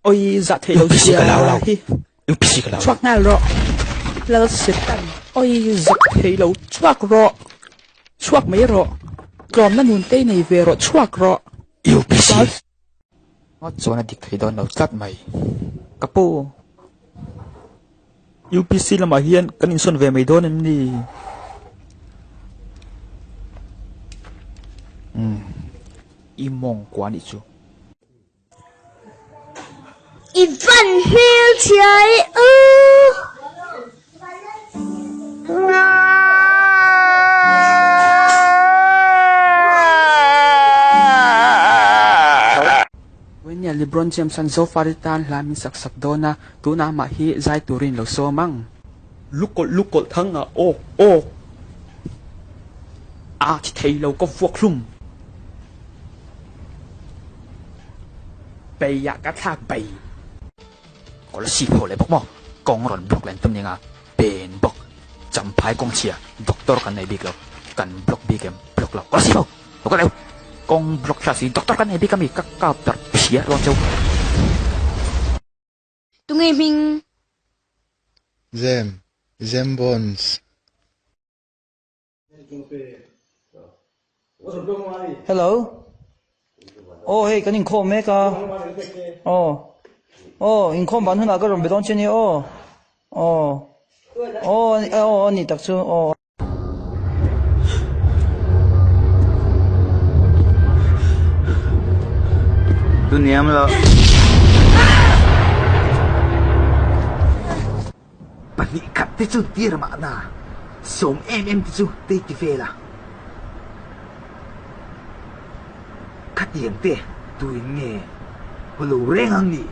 Oi zah theih lo UPC zia ka lau lo. hi. UPC ka lau lo. Chhuak nghal rawh. Lal Setan. Oi zak theih lo chhuak rawh. Chhuak mai rawh. Tlawmna nun te nei ve rawh chhuak rawh. UPC. Ngawt chuan a dik thei dawn lo tlat mai. Ka pu. UPC lamah hian kan insawn ve mai dawn em ni? Umm. I mawngkua nih chu. I van hmelchhia e aw. Wenia LeBron James an Zofari tan hla min sak sak dawn a, tunah amah hi zai turin lo sawm ang. Lukawlh lukawlh thang ah awk awk a thi thei lo ka vuak hlum. Bei ah ka thlak bei. Kolasib ho leh bawk maw? Kawng rawn block len tum ning a, pen bawk. Champhai kawng chhia, doctor kan nei bik lo. Kan block bik em? Block lo. Kolasib ho! Lo ka leu! Kawng block hla si, doctor kan nei bik ami? Ka kap darh phiar dawn cheu. Tunge hming? Zem, Zem Bonds. Hello. Aw hei kan inkhawm mek a. Aw. Aw inkhawm ban hunah ka rawn be dawn che nia aw. Aw. Aw aw a ni tak chu aw. Tuniam lo. Pahnih khat te chu tir mahna, sawm em em te chu tei ti vel a. Khatiang te tuin nge haw lo reng ang ni?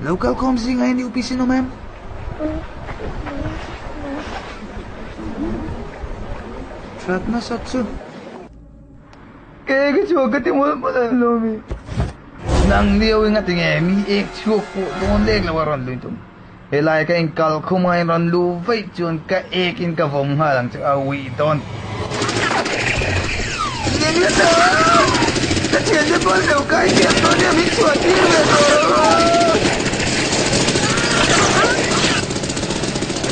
Lo kal khawm zingah hian UPC an awm em? That nasa chu. Ke ka chhuak ka ti mawlh mawlh an lo mi. Nang lio in a ti nge mi ek chhuak pawh dawn lek lo a rawn lui tum. Helai ka in kal khum a in rawn lu vaih chuan ka ek in ka vawm nghal ang chu a uih dawn. Ka thian te pawn lo kai thiam dawn nia min chhuah tir ve tawh lo.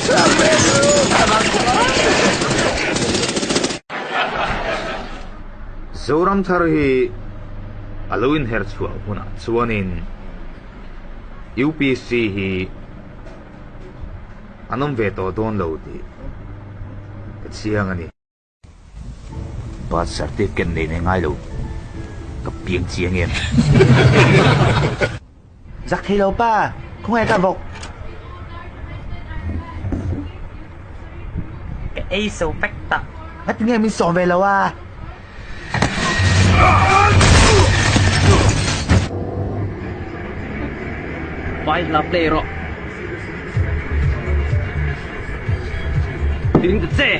Chhuak ve Zoram thar hi a lo inher chhuah hunah chuanin UPC hi an awm ve tawh dawn lo tih ka chiang a ni. Birth certificate nei nei ngai lo ka piang chiang em. Zak thei lo pa, khawngaih ka vawk. Ka ei so vek tak. Ngati nge min sawm ve lo a? Vai hla play rawh. Ding ta che.